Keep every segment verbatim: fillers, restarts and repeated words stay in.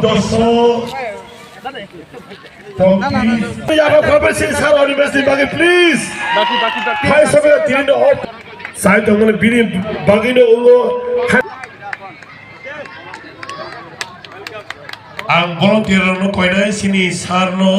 Doso. Yago Pharmacy sir, Animesh ni bagwi, please. Hai sobe tini no hop. Sai tongmani bini bagwi no ungo. Ang volunteer rokno koinai, chini sir no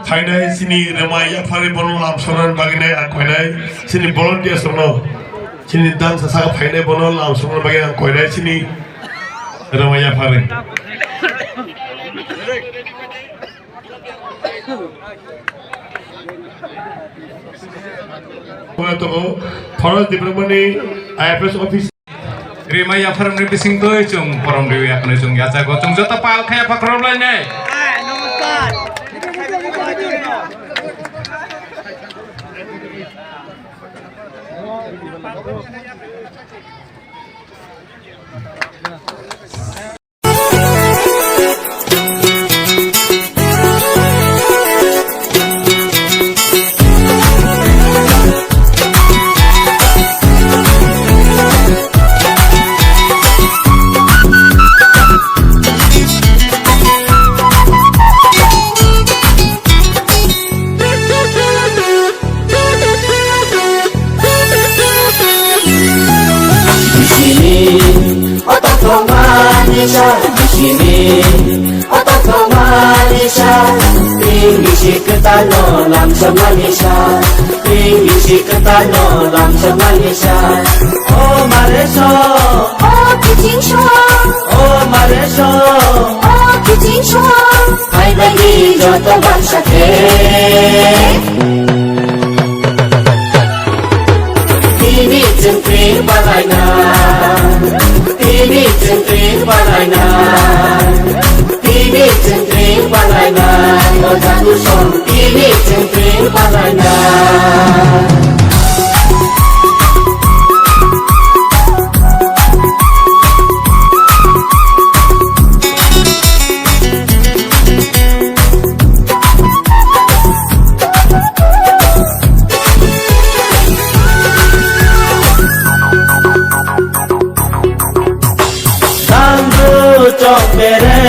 phainai, chini Rema Yaphari bono lamsokna bagwi nai ang koinai, chini volunteers rokno, chini dangsa saka phainai bono lamsokna bagwi ang koinai, chini Rema Yaphari. Forest Department ni I F S office. Rema Yapharni bisingtwi chwng borom rwi yakni chwng yachago, chwng joto pal khe yapha khorob lainai. Bisini otok thongmani sa, bisini otok thongmani sa, ping bisi kwtalno lamsokmani sa, ping bisi kwtalno lamsokmani sa. O mare so, o kiching so, o mare so, o kiching so. Hai bai di joto bangsa khe. Tini chwng twi palaina, tini chwng twi palaina, tini chwng twi palaina, o jadu song tini chwng twi palaina. Nangbu chok bere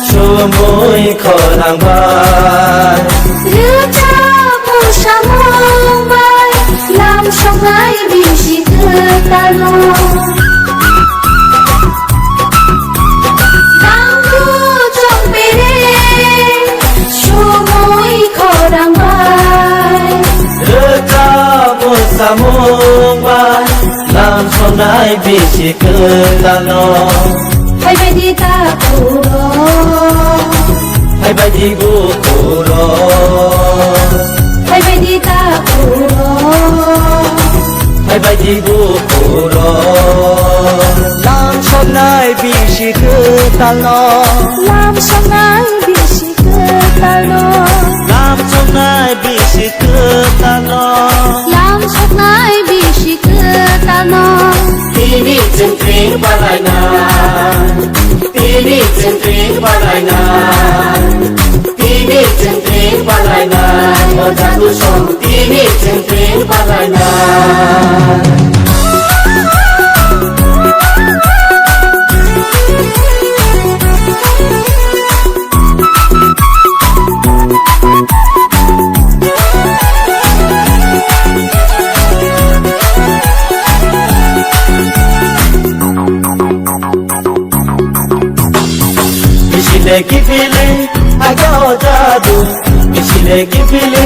sumui khorang bai. Rwchapmung samung bai lam songnai bisi kwtalno. Nangbu chok bere sumui khorang bai. Rwchapmung samung bai lam songnai bisi kwtalno. Hai bai di ta kuro. Hai bai di bu kuro. Hai bai di ta kuro. Hai bai di bu kuro. Lam songnai bisi kwtalno. Lam songnai bisi kwtalno. Lam songnai bisi kwtalno. Lam songnai bisi kwtalno. Tini chwng twi palaina, tini chwng twi palaina, tini chwng twi palaina, o jadu song tini chwng twi palaina. Bisile kipile aga o jadu, bisile kipile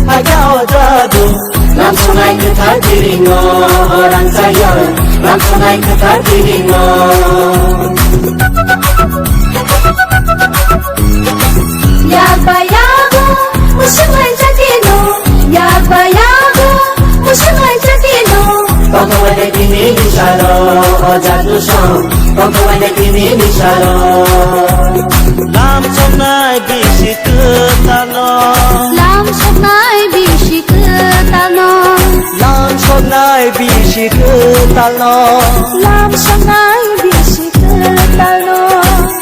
aga o jadu. Lam songnai kwthar biringo rang chayo, lam songnai kwthar biringo. Yakba yago musuklai chatino, yakba yago musuklai chatino. Tongthokbai tini ni salo, o jadu song, tongthokbai tini ni salo. Lam songnai bisi kwtalno. Lam songnai bisi kwtalno. Lam songnai bisi kwtalno. Lam songnai bisi kwtalno.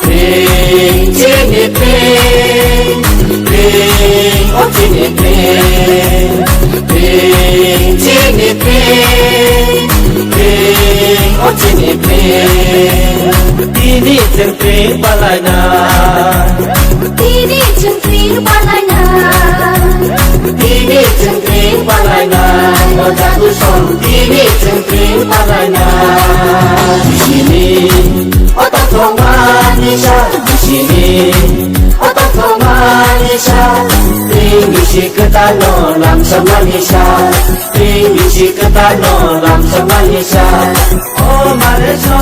Pring chini pring, pring o chini pring, pring chini pring, pring o chini pring. Tini chwng tring palaina. Tini chwng tring palaina. Tini chwng tring palaina. O jagu song tini chwng tring palaina. Bisini o tathongmani sa. Bisini o tathongmani sa. Tring bisi kwtalno lamsokmani sa. Tring bisi kwtalno lamsokmani sa. O mare so.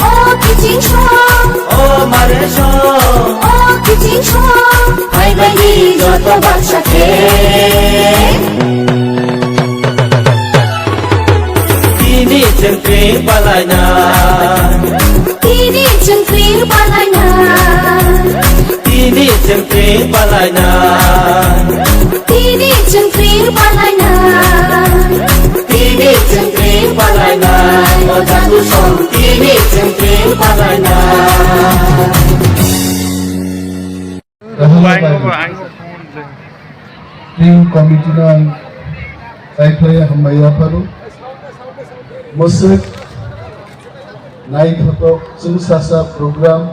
O kiching so. O mare so. O kiching so. Hai bai ni joto baksa khe. Tini chwng tring palaina. Tini chwng tring palaina. Tini chwng tring palaina. Tini chwng tring palaina. Tini chwng tring palaina. O jagu song tini chwng tring palaina. Team committee no ang taiklai hambai yapharo. Mwswk naithotok chwngsasa program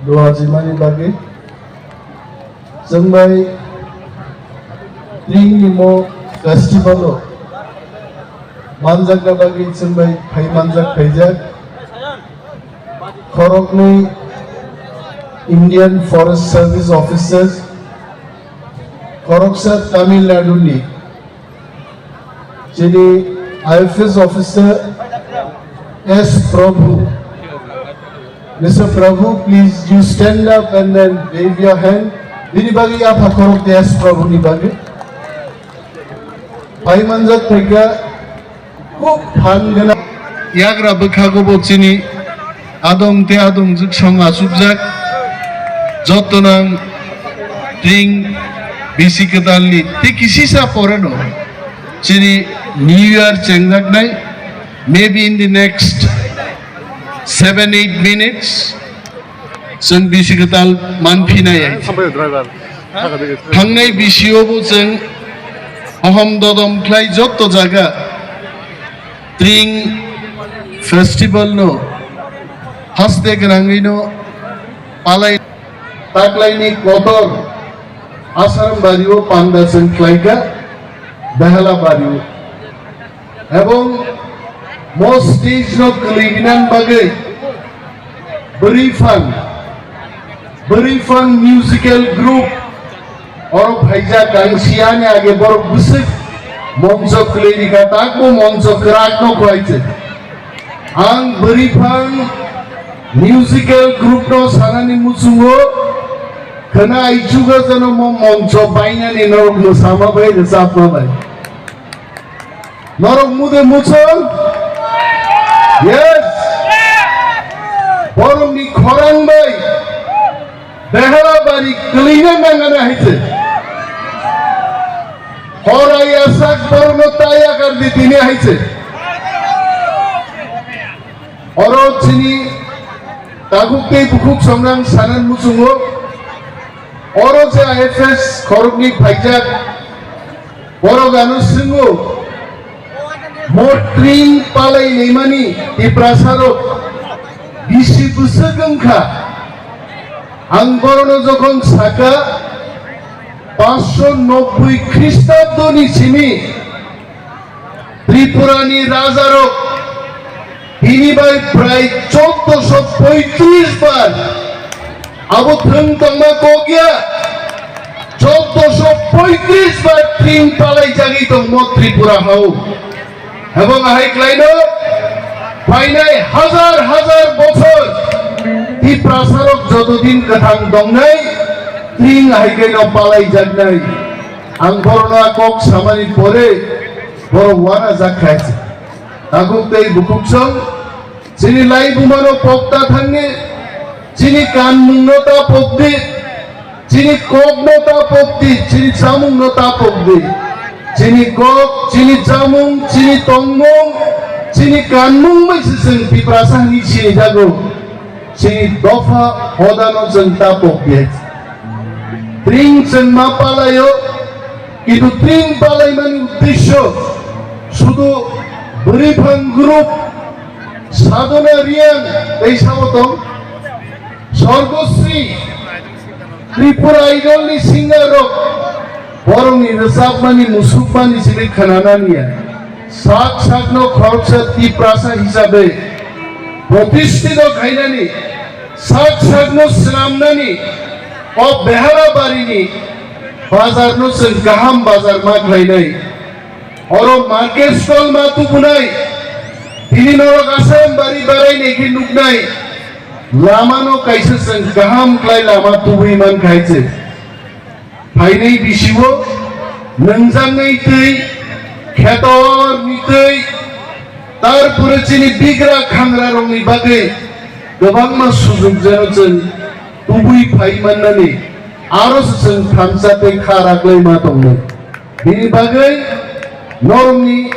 luajimani bagwi. Chwng bai tring ni mo festival o manjakna bagwi chwng bai phai manjak phaijak. Khoroknwi Indian Forest Service officers, khoroksa Tamil Nadu ni chini I F S officer S Prabhu. Mister Prabhu, please you stand up and then wave your hand. Bini bagwi yapha khorok de S Prabhu ni bagwi. Phai manjak phaikha. Khub phan gwnang. Yagra bwkhago bo chini adong tei adongjwk song achukjak. Joto nang tring bisi kwtalni tei kisisa poreno chini New Year chengjaknai. Maybe in the next seven eight minutes. Chwng bisi kwtal manphinai. Thangnai bisio bo chwng ohom dodom khlai jotto jaga tring festival no haste gwnangwi no palai taklaini kotor Asarambari o panda chwng khlaikha Behalabari o. Ebong mo stage no kwlwi rinani bagwi Bwrwi Phang, Bwrwi Phang Musical Group oro phaijak, ang siyani age borok bwswk moncho kwlwi rikha, takbo moncho kwrak no khlai se. Ang Bwrwi Phang Musical Group no sanani muchungo khwna aichugo jeno mo moncho bainani norok mwsama bai rwchapma bai. Norok mude muchung? Yes. Borokni khorang bai Behalabari kwlwina nangani hai se. Horai asak borokno taya kardi tini hai se. Oro chini takhuk tei bukhuk songrang sanan muchungo. Oro je I F S khoroknwi phaijak. Borok ano swngo, mo tring palai lemani Tiprasarok bisi bwswk wngkha? Ang borono jokhon saka, paanch sho nobboi Khristabdoni simi Tripurani rajarok bini bai prai choddo sho poitris bar abo thwng tongma kok ya, choddo sho poitris bar tring palai jagwi tongmo Tripura hao. Ebong ahai klaino phainai hazar hazar bochor Tiprasarok jotodin kwthang tongnai, tring ahai kaino palai jaknai. Ang borokno a kok samani pore borok wana jak khai se. Takhuk tei bukhuk song chini laibumano pokta thangni, chini kanmungno ta pokdi, chini kokno ta pokdi, chini chamungno ta pokdi. Chini kok, chini chamung, chini tongmung, chini kanmung bai se chwng Tiprasa hwnwi sinijago. Chini dopha hodano chwng ta pokdi. Tring chwng ma palaio, kintu tring palaimani uddesyo sudu Bwrwi Phang group Sadhana Riyang tei sabo tong Sorgosri Tripura Idol ni singer rok borokni rwchapmani musukmani simi khwnanani ya. Sak sakno khoroksa Tiprasa hisabe protishthito khainani, sak sakno swnamnani o Beharabarini bazarno chwng kaham bazar ma khlainai. Oro market stall ma tubunai, tini norok Asayambari barainai khe nuknai, lamano kaisa chwng kaham khlai lama tubui man khai se. Phainai bisigo nwngjaknai twi, khetorni twi, tarpore chini bigra khangrarokni bagwi kwbangma sujok jeno chwng tubui phai mannani, aro se chwng thansa tei kha raklai ma tongnai. Bini bagwi norokni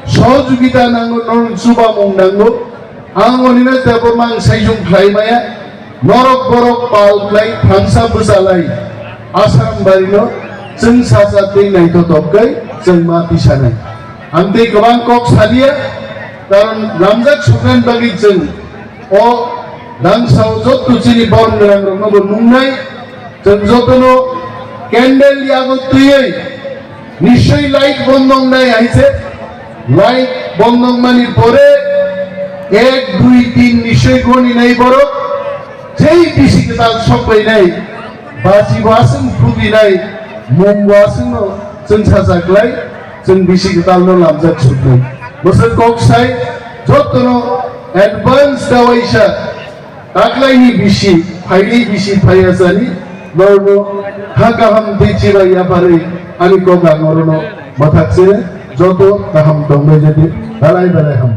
sohojogita nango, norokni chubamung nango. Ang onina tebo mang saijung khlai maya. Norok borok pal khlai thansa bwchalai Asayambarino chwng sacha tei naithotok khe chwng ma tisanai. Ang tei kwbang kok salia, karon lamjak suknani bagwi chwng o dangsao jotto chini borok gwnangrokno bo nungnai, chwng jotono candle yago twiwi nischoi light bondong nai hai se, light bondong mani pore ek, dui, tin nischoi goni nai borok, jei bisi kwtal sok bai nai, baji bo aswng phuti nai, mung bo aswngno chwng sacha klai, chwng bisi kwtalno lamjak suknai. Bwswk kok sai, jottono advance dawaisa, taklaini bisi, phaini bisi phaiya sani, norno ha kaham tei chibai yapharwi ani kok ang orono mwthak se, joto kaham tongbai jadi, belai belai ham.